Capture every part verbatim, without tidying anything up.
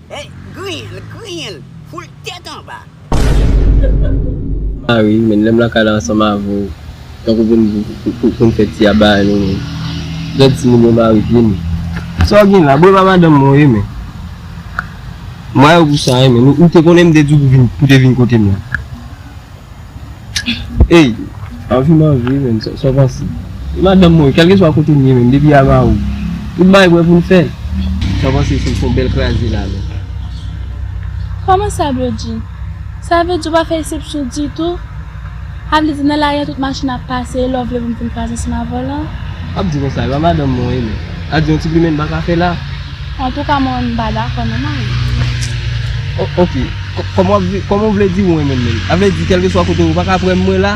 Hey, griyen l, griyen l, foul tèt anba. Mari, men lè m lakay la ansanm avè w, tankou pou n, pou, pou, pou n fè ti a bagay nou, men. Gad ti moun yo mari pye nou. Sa w gen la, bro, pa madanm mwen, wi, men. Mwen, yo pou sa, wi, men. Ou, ou te konnen m te di w pou vin, pou te vin kote m la. Ey, anvi m anvi, men, sa, sa w panse? E madanm mwen, kèlkeswa kote m ye, men, depi a mari w, tout bagay prè pou n fè. Sa w panse si m fè yon bèl kraze la, men? Kòman sa, Blodji? Sa vle di w pa fè eksepsyon ditou? A vle di nan lari a tout machin ap pase, e lè w vle pou m vin kraze ansanm avè w lan? Ap di konsa, e pa madanm mwen, wi, men. A di yon ti plimen m pa ka fè la. Antouka, mwen, m pa dakò non, mari. O-, ok. Kò-, kòman w ap vi-, kòman w vle di w renmen l menm? A vle di, kèlkeswa kote w pa ka prè m mwen la?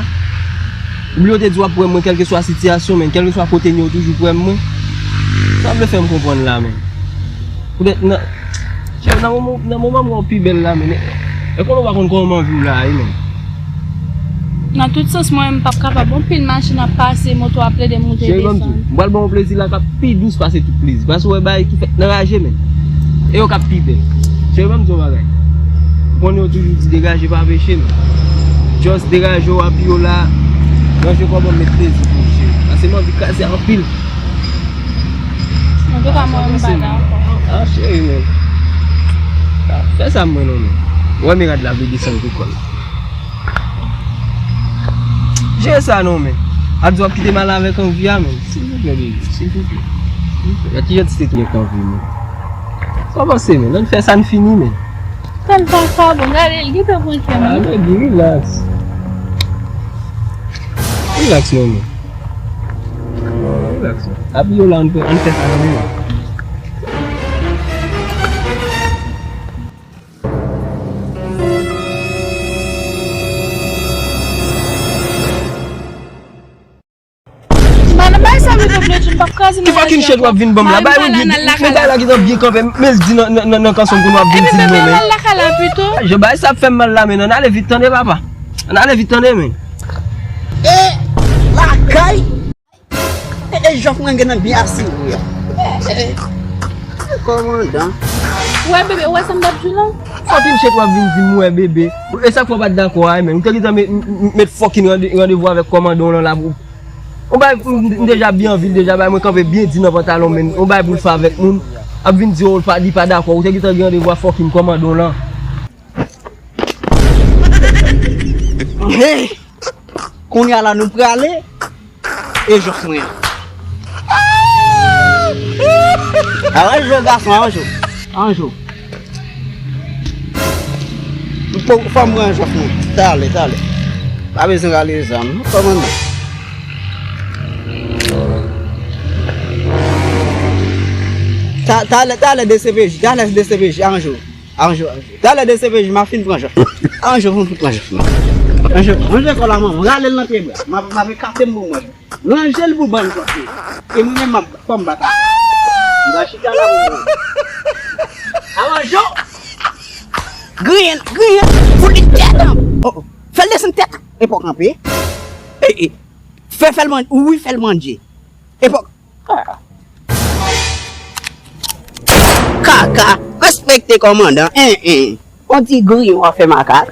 Oubyen w te di w ap prè m mwen kèlkeswa sitiyasyon, men kèlkeswa kote n ye, w toujou prè m mwen? Sa w vle fè m konprann la, men? Poutèt nan, chè, nan moman, nan moman mwen w pi bèl la, men. E konnen w pa konn kòman m anvi w la, wi, men. Nan tout sans, mwen menm, m p ap kapab. Anpil machin ap pase, moto ap plede monte, desann. Cheri, ban m di w, m pral ban w plezi la k ap pi dous pase tout plezi. Paske w wè bagay ki fèt nan raje, men. E yo k ap pi bèl. Cheri, ban m di w yon bagay. Ou konnen yo toujou di degaje pa peche, men. Just degaje w, abiye w la. Ranje kò w ban m met plezi pou ou, cheri. Paske m anvi kraze anpil. Antouka, mwen, m pa dakò. Ah, cheri, men. Ah, fè sa mwen non, men. Ou wè men rad la vle desann kou kò l. Jere sa non, men. Ap di w ap kite m ale avèk anvi a, men. Silvouplè, bebe. Silvouplè. Silvouplè. Gad ki jantite tou gen anvi, men. Sa w panse, men? Ann fè sa n fini, men. Sa n pa ka, bon, gade, l gentan pran kè m, wi. Ah, baby, relax. Relax non, men. Relax non. Abiye w la, ann fè, ann fè sa nan men. M pa nan bagay sa, men, Blodji, m p ap kraze nan lari a. Ki fucking shit w ap vin ban m la? Bay Wendy, men bagay la gentan byen kanpe, men l di nan, nan, nan, nan kanson m konnen w ap vin di m non, men. Al lakay la pito. Jan bagay sa ap fè m mal la, men, ann ale vit, tande, papa. Ann ale vit, tande, men. E lakay. E, e, jòf mwen gen nan byen asire. E, e, e, kòmandan. Ou wè bebe, ou wè sa m t ap di w lan? Fucking shit w ap vin di m, wè bebe. E sa k fè w pa t dakò a, men. Ou te gentan met, m, m, met fucking rande-, randevou avèk kòmandan w lan la pou, yon bagay, m, m deja byen anvi l deja, bay mwen kanpe byen di nan pantalon, men. Yon bagay pou l fè avèk moun. Ap vin di w li pa, li pa dakò. Ou te gentan gen randevou a fucking kòmandan w lan. Hey! Kounye a la nou prale. E jòf mwen an. Aranj ou gason, aranj ou. Aranj ou. Fò, fò m pran jòf mwen. Talè, talè. Pa bezwen rale zam non, kòmandan. Ta-, talè, talè D C P J, talè D C P J, aranj ou. Anjo, Anjo. Talè D C P J, m ap fin pran jòf. Anjo, m ap fin pran jòf. Anjo, ranje kò la, manman. Rale l nan pye bra. M ap, m ap ekate m pou mwen. Ranje l pou bann kòse. E mwen menm, m ap, fò m bat. M va chita la pou mwen. Anjo! Griyen, griyen, fout li tèt an. Oh, oh. Fè l desann tèt. Epa w kanpe. E, e. Fè, fè l man-, wi, fè l mandje. Epa w Kaka, respekte kòmandan, en, en. On ti griyon w ap fè makak.